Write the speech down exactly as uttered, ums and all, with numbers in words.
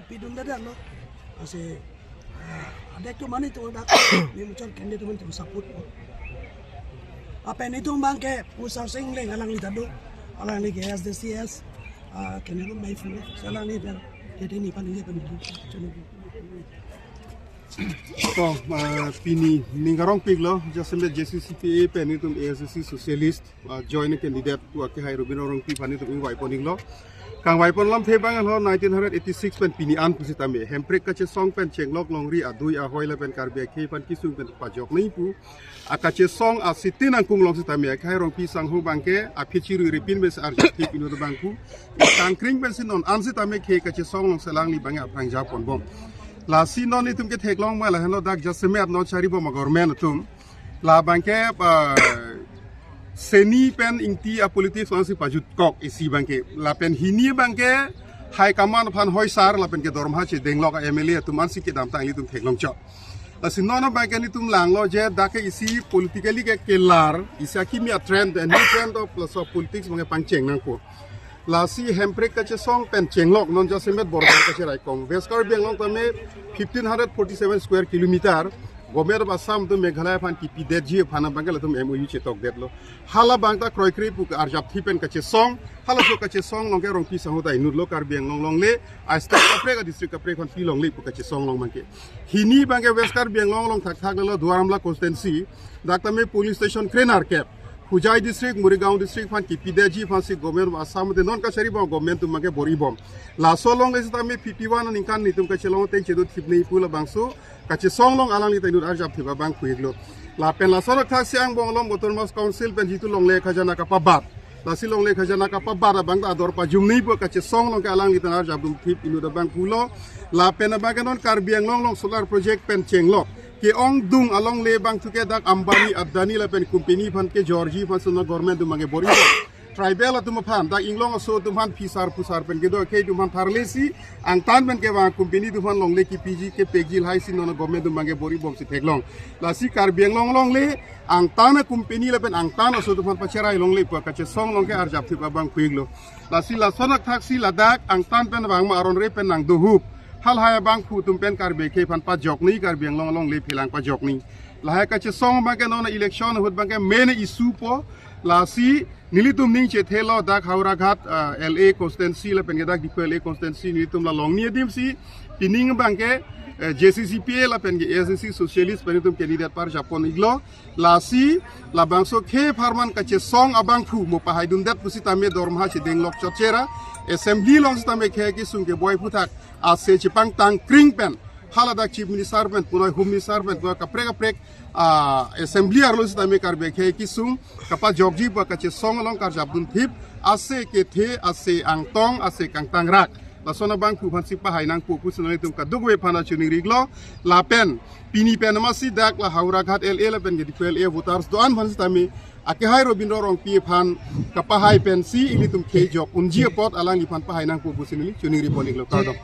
Pidun dada lo. Lasi, ah, adak atum mane atum dak, ni muchot candidate atum support po. Lapen itum abangke Pu Sarsing Engleng alangli ta do, alangli ke A S D C S, ah, candidate mai fu, alangli pen, jadi ni pan ini pen. To, ah, pini ning karongpiklo, jasemet J C C P A pen itum A S D C Socialist, ah, joint candidate pu akehai Robin Rongpi aphan itum ingvai pon-iklo. Kangvai pon alamthe abang lo nineteen hundred eighty-six pen pini an pusitame, Hemprek kachesong pen chenglok longri adui ahoi lapen Karbi akhei aphan kesung pen pajok nangji pu akachesong a-sit-in angkung along sitame, akehai Rongpi sangho abangke aphi chiru ripin mes arjap thip inut abang pu tangkring pensi non an sitame khei kachesong alongsi alangli abangke aphrang japon bom. Lasi non itum ketheklong ma lahenlo, dak jasemet non charibom a-government atum. La abangke, ah, Seni pen Ingti a-politics alongsi pajutkok isi abangke. Lapen hini abangke High Command aphan hoisar lapen ke dorma chedenglok a-M L A atum ansi kedamtang ilitum theklong chot. Lasi non abangke nelitum langlo je dak ke isi politically ke kelar, isi akimi a-trend, the new trend of, of politics abangke pangcheng nangpo. Lasi Hemprek kachesong pen chenglok non jasemet border kacheraikom. West Karbi Anglong tame fifteen hundred forty-seven square kilometer. Government of Assam atum Meghalaya aphan kipidetji aphan abangke latum M O U chetokdetlo. Hala abang ta kroikre pu arjap thip pen kachesong. Halaso kachesong along ke Rongpi sangho ta inutlo, Karbi Anglong alongle a-state kaprek, a-district kaprek aphan pilongle pu kachesong along abangke. Hini abangke West Karbi Anglong along thakthak lelo Duar Amla constituency. Dak tame polling station krenerkep. Hojai district, Morigaon district aphan kipidetji aphansi government of Assam de non kachari bom government atum abangke bor-ibom. Laso alongle sitame fifty-one aningkan nelitum kachelong ateng chedun thip nangji pu labangso kachesong along alangli ta inut arjap thip abang pu-iklo. Lapen lason athak si angbong along Autonomous Council pen jitu longle khajana kapabat. Lasi longle khajana kapabat abang ta ador pajum nangji pu kachesong along ke alangli ta arjap dun thip inut abang pulo. Lapen abangke non Karbi Anglong along solar project pen chenglok ke-ongdung alongle abang thu ke dak Ambani, Adani lapen company aphan kejorji aphansi non government atum abangke bor-ibom. Tribal atum aphan, dak inglong aso atum aphan phisar phusar pen kedo akhei atum aphan tharlesi angtan pen kevang company atum aphan longle kipiji kepekji lahai si non government atum abangke bor-ibomsi theklong. Lasi Karbi Anglong alongle angtan a-company lapen angtan aso atum aphan pacherai longle pu kachesong along ke arjap thip abang pu-iklo. Lasi lason athak si ladak angtan pen vangma aron re pen nangdohup halahai abangphu atum pen Karbi akhei aphan pajok nangji, Karbi Anglong alongle phelang pajok nangji. Lahai kachesong abangke non election ahut abangke main issue po. Lasi nelitum ning chethelo dak Howraghat, ah, L A constituency lapen ke dak Diphu L A constituency nelitum la longni adimsi pining abangke, eh, J C C P A lapen ke A S D C Socialist pen itum candidate parjap pon-iklo. Lasi labangso khei apharman kachesong abangphu mo pahaidundet pusitame dorma chedenglok chotchera. Assembly along sitame khei kesung keboi aphuthak ase chepangtangkring pen haladak Chief Minister pen punoi Home Minister pen punoi kaprek kaprek, ah, Assembly arlo sitame Karbi akhei kesung kapajokji pu kachesong along karjap dun thip, ase kethe, ase angtong, ase kangtangrak. Lason abangphu aphansi pahai nangpo pusi nelitum kadokave aphan choningri-iklo. Lapen pini pen amatsi dak la Howraghat L A lapen ke Diphu L A voters do-an aphan sitame akehai Robin Rongpi aphan kapahai pensi ilitum khei jok unji apot alangliphan pahai nangpo pusi neli choningri pon-iklo, kardom.